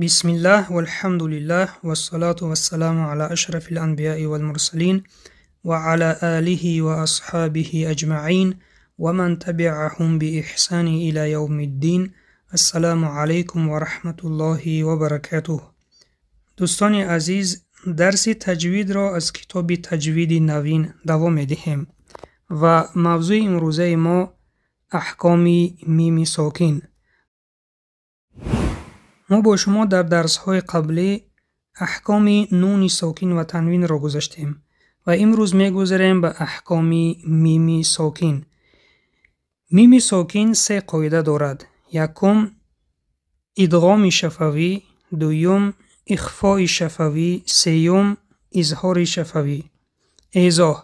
Бисмиллаҳ валҳамдулиллаҳ вассалату вассаламу ала ашрафил анбияи валмурсалин ва ала алиҳи ва асҳобиҳи аҷмаин ва ман табиаҳум бииҳсани ила явмиддин. Ассаламу алайкум ва раҳматуллоҳи ва баракатуҳ. Дӯстони азиз, дарси таҷвидро аз китоби Таҷвиди навин давом медиҳем ва мавзӯи имрӯзаи мо аҳкоми мими сокин. Мо бо шумо дар дарсҳои қаблӣ аҳкоми нуни сокин ва танвинро гузаштем ва имрӯз мегузарем ба аҳкоми мими сокин. Мими сокин се қоида дорад. Якум, идғоми шафавӣ, дуюм, ихфои шафавӣ, сеюм, изҳори шафавӣ. Эзоҳ.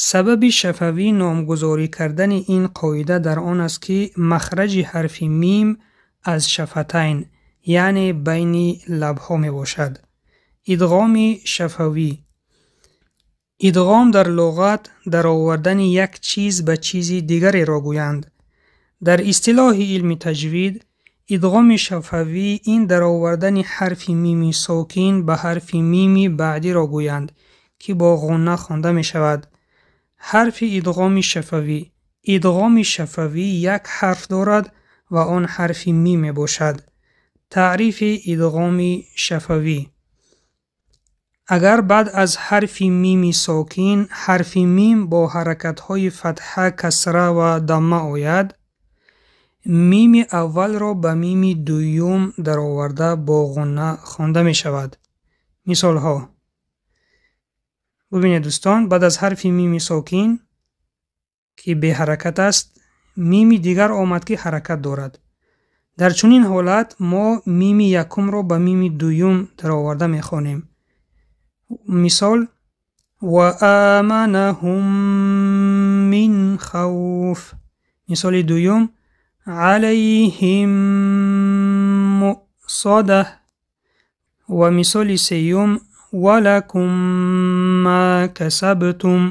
Сабаби шафавӣ номгузорӣ кардани ин қоида дар он аст, ки махраҷи ҳарфи мим аз шафатайн, яъне байни лабҳо мебошад. Идғоми шафавӣ. Идғом дар луғат даровардани як чиз ба чизи дигареро гӯянд. Дар истилоҳи илми таҷвид, идғоми шафавӣ ин даровардани ҳарфи мими сокин ба ҳарфи мими баъдиро гӯянд, ки бо ғунна хонда мешавад. Ҳарфи идғоми шафавӣ. Идғоми шафавӣ як ҳарф дорад ва он ҳарфи мим мебошад. Таърифи идғоми шафавӣ. Агар баъд аз ҳарфи мими сокин ҳарфи мим бо ҳаракатҳои фатҳа, касра ва дамма ояд, мими аввалро ба мими дуюм дароварда бо ғунна хонда мешавад. Мисолҳо. Бубинед дӯстон, баъд аз ҳарфи мими сокин, ки беҳаракат аст, мими дигар омад, ки ҳаракат дорад. Дар чунин ҳолат мо мими якумро ба мими дуюм дароварда мехонем. Мисол: ва аманаҳум мин хавф. Мисоли дуюм: алайҳим муъсадаҳ. Ва мисоли сеюм: валакум ма касабтум.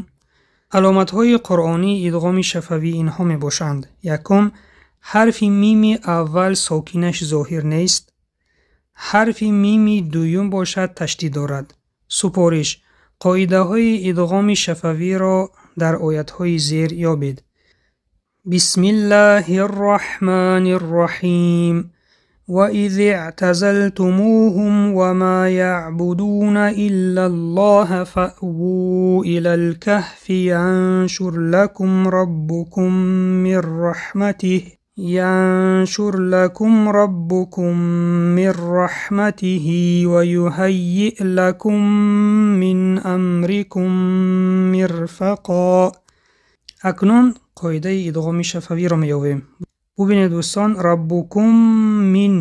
Аломатҳои қуръонии идғоми шафавӣ инҳо мебошанд. Якум, ҳарфи мими аввал сокинаш зоҳир нест. Ҳарфи мими дуюм бошад ташдид дорад. Супориш. Қоидаҳои идғоми шафавиро дар оятҳои зер ёбед. Бисмиллаҳир роҳманир роҳим. Ва из иътазалтумуҳум ва ма яъбудуна иллаллоҳа фаъву илал каҳфи яншур лакум роббукум мин раҳматиҳ яншур лакум роббукум мин раҳматиҳи ва юҳаййиъ лакум мин амрикум мирфақо. Акнун қоидаи идғоми шафавиро меёбем. Бубинед дӯстон, роббукум мин.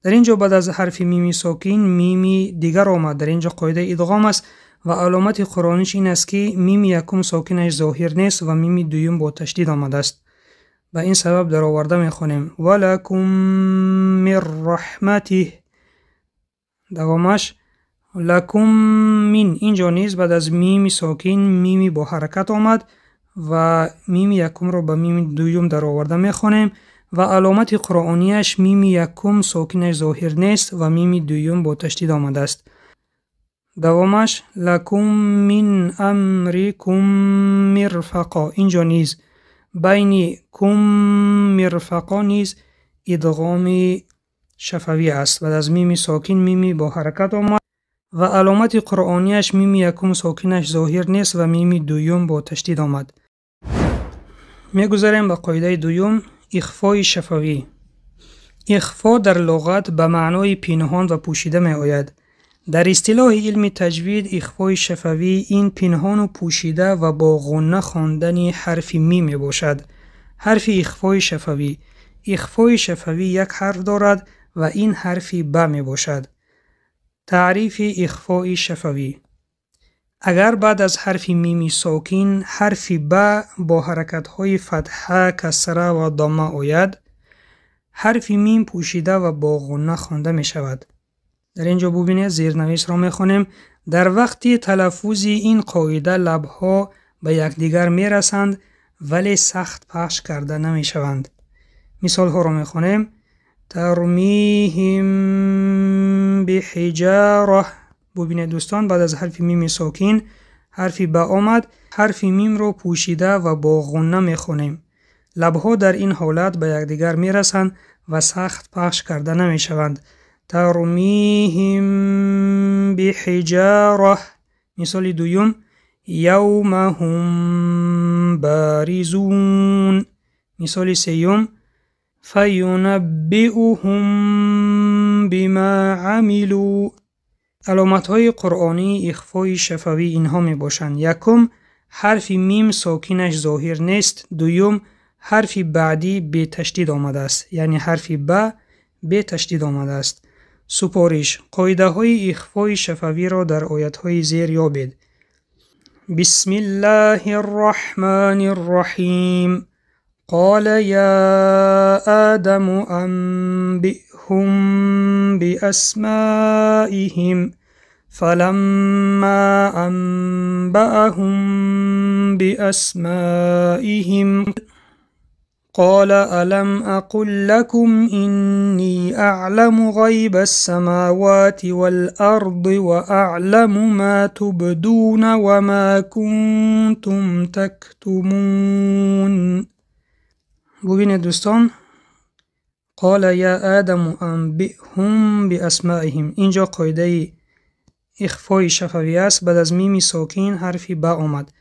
Дар ин ҷо баъд аз ҳарфи мими сокин мими дигар омад. Дар ин ҷо қоидаи идғом аст ва аломати қуръониш ин аст, ки мими якум сокинаш зоҳир нест ва мими дуюм бо ташдид омадааст. Ба ин сабаб дароварда мехонем: валакум мин раҳматиҳ. Давомаш лакум мин. Ин ҷо низ баъд аз мими сокин мими бо ҳаракат омад ва мими якумро ба мими дуюм дароварда мехонем ва аломати қуръонияш мими якум сокинаш зоҳир нест ва мими дуюм бо ташдид омадааст. Давомаш лакум мин амрикум мирфақо. Ин ҷо низ байни кум мирфақо низ идғоми шафавӣ аст. Баъд аз мими сокин мими бо ҳаракат омад ва аломати қуръонияш мими якум сокинаш зоҳир нест ва мими дуюм бо ташдид омад. Мегузарем ба қоидаи дуюм, ихфои шафавӣ. Ихфо дар луғат ба маънои пинҳон ва пӯшида меояд. Дар истилоҳи илми таҷвид, ихфои шафавӣ ин пинҳону пӯшида ва бо ғунна хондани ҳарфи мим мебошад. Ҳарфи ихфои шафавӣ. Ихфои шафавӣ як ҳарф дорад ва ин ҳарфи ба мебошад. Таърифи ихфои шафавӣ. Агар баъд аз ҳарфи мими сокин ҳарфи ба бо ҳаракатҳои фатҳа, касра ва дамма ояд, ҳарфи мим пӯшида ва бо ғунна хонда мешавад. Дар ин ҷо бубинед, зернависро мехонем. Дар вақти талаффузи ин қоида лабҳо ба якдигар мерасанд, вале сахт пахш карда намешаванд. Мисолҳоро мехонем. ترميهم بحجارة. ببینید دوستان، بعد از حرف میم ساکن حرف با آمد. حرف میم رو پوشیده و با غنه میخونیم. لبها در این حالت به یکدیگر میرسند و سخت پخش کرده نمیشوند. ترمیهم بحجاره. مثال دوم، یوم هم بارزون. مثال سیوم، فینبئهم بما عملوا. علامت‌های قرآنی اخفای شفوی اینها میباشند. یکم، حرف میم ساکنش ظاهر نیست. دوم، حرف بعدی به تشدید آمده است، یعنی حرف ب به تشدید آمده است. سپارش: قاعده های اخفای شفوی را در آیت های زیر یابید. بسم الله الرحمن الرحیم. قال یا آدم انبئهم بأسمائهم فلما انبأهم بأسمائهم قال ألم أقل لكم إني أعلم غيب السماوات والأرض وأعلم ما تبدون وما كنتم تكتمون. ببینید دوستان، قال یا آدم انبئهم بأسمائهم. اینجا قاعده اخفای شفوی است. بعد از میم ساکن حرف با آمد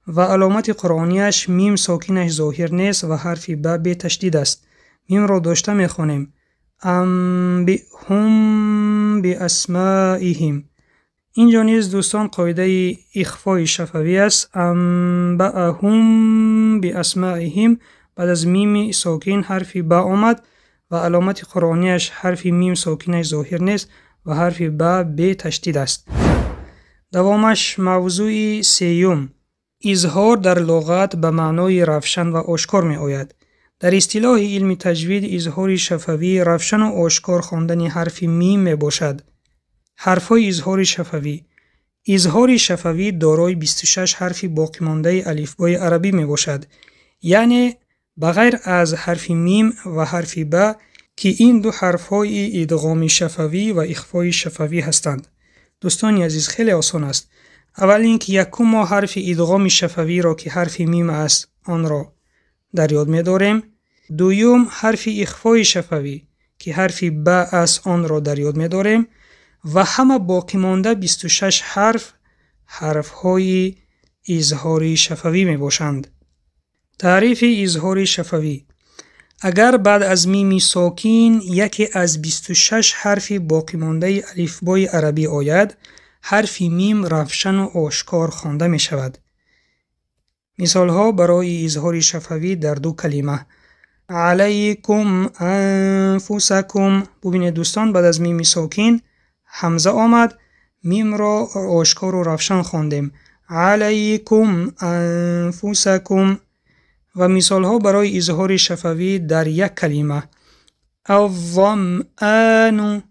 و علامت قرآنیش میم ساکنش ظاهر نیست و حرف ب به تشدید است. میم را داشته میخوانیم. انبئهم بأسمائهم. اینجا نیز دوستان قاعده اخفای شفوی است. انبئهم بأسمائهم. بعد از میم ساکن حرف ب آمد و علامت قرآنیش حرف میم ساکنش ظاهر نیست و حرف ب به تشدید است. دوامش موضوع سیوم، اظهار در لغت به معنای روشن و آشکار می آید. در اصطلاح علم تجوید اظهار شفوی روشن و آشکار خواندن حرف میم می باشد. حرفهای اظهار شفوی: اظهار شفوی دارای 26 حرف باقی مانده الفبای عربی می باشد، یعنی بغیر از حرف میم و حرف ب که این دو حرفهای ادغام شفوی و اخفای شفوی هستند. دوستان عزیز، خیلی آسان است. اول اینکه یکم ما حرف ادغام شفوی را که حرف میم است آن را در یاد می‌داریم. دوم، حرف اخفای شفوی که حرف ب است آن را در یاد می‌داریم و همه باقی مانده 26 حرف حرفهای اظهار شفوی می‌باشند. تعریف اظهار شفوی: اگر بعد از میم ساکن یکی از 26 حرف باقی مانده الفبای عربی آید، حرف میم روشن و آشکار خوانده می شود. مثال ها برای اظهار شفوی در دو کلمه: علیکم انفسکم. ببینید دوستان، بعد از میم ساکن همزه آمد، میم را آشکار و روشن خواندیم. علیکم انفسکم. و مثال ها برای اظهار شفوی در یک کلمه: الظمآن.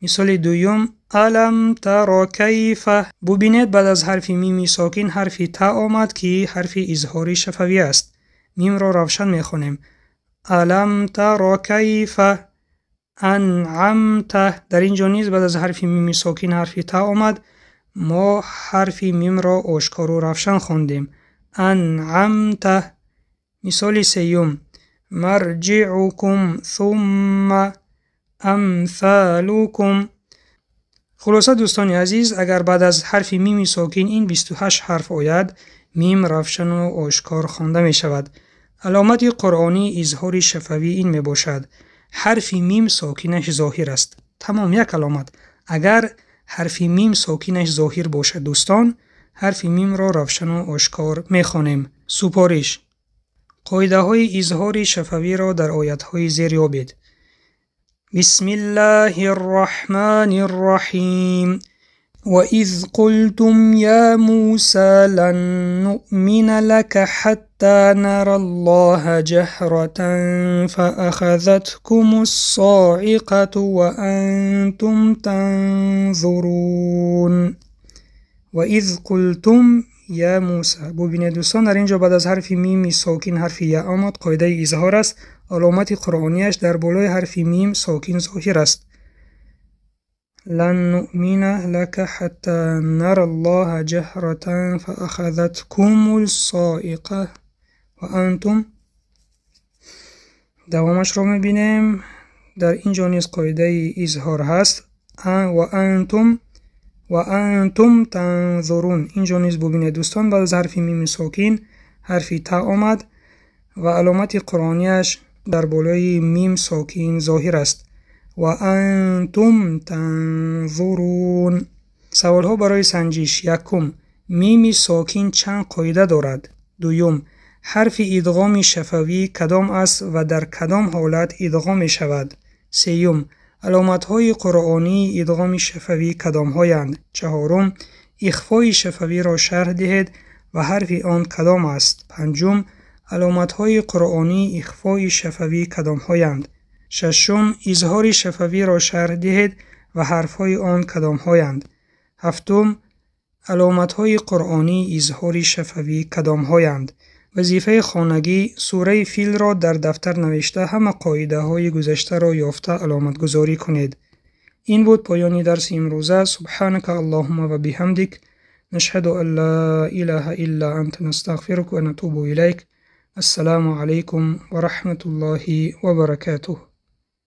مثال دوم، الم تر کیف. ببینید بعد از حرف میم ساکن حرف تا آمد که حرف اظهار شفوی است. میم را روشن میخوانیم. الم تر کیف انعمت. در اینجا نیز بعد از حرف میم ساکن حرف تا آمد، ما حرف میم را آشکار و روشن خواندیم. انعمت. مثال سیوم، مرجعکم ثم امثالکم. خلاصه دوستان عزیز، اگر بعد از حرف میم ساکن این 28 حرف آید، میم روشن و آشکار خوانده می شود. علامت قرآنی اظهار شفوی این می باشد. حرف میم ساکنش ظاهر است. تمام، یک علامت. اگر حرف میم ساکنش ظاهر باشد دوستان، حرف میم را روشن و آشکار می خوانیم. سپارش: قاعده های اظهار شفوی را در آیت های زیر یابید. بسم الله الرحمن الرحیم. وإذ قلتم يا موسى لن نؤمن لك حتى نرى الله جهرة فأخذتكم الصاعقة وأنتم تنظرون. وإذ قلتم یا موسی. ببینید دوستان، در اینجا بعد از حرف میم ساکن حرف یا آمد، قاعده اظهار است. Аломати қуръонияш дар болои ҳарфи мим сокин зоҳир аст. لن نؤمن لك حتى نرى الله جهرة فأخذتكم الصاعقة وأنتم. Давомашро мебинем. Дар ин ҷо низ қоидаи изҳор ҳаст. وأنتم وأنتم تنظرون. Ин ҷо низ бубинед, дӯстон, баъд аз ҳарфи мими сокин ҳарфи та омад ва аломати қуръонияш дар болои мим сокин зоҳир аст. وأنتم تنظرون. Саволҳо барои санҷиш. Якум: мими сокин чанд қоида дорад? Дуюм: ҳарфи идғоми шафавӣ кадом аст ва дар кадом ҳолат идғом мешавад? Сеюм: аломатҳои қуръонии идғоми шафавӣ кадомҳоянд? Чаҳорум: ихфои шафавиро шарҳ диҳед ва ҳарфи он кадом аст? Панҷум: аломатҳои қуръонии ихфои шафавӣ кадомҳоянд? Шашум: изҳори шафавиро шарҳ диҳед ва ҳарфҳои он кадомҳоянд? Ҳафтум: аломатҳои қуръонии изҳори шафавӣ кадомҳоянд? Вазифаи хонагӣ: сураи Филро дар дафтар навишта, ҳама қоидаҳои гузаштаро ёфта аломатгузорӣ кунед. Ин буд поёни дарси имрӯза. سبحانك اللهم وبحمدك، نشهد أن لا إله إلا أنت، نستغفرك ونتوب إليك. السلام عليكم ورحمة الله وبركاته.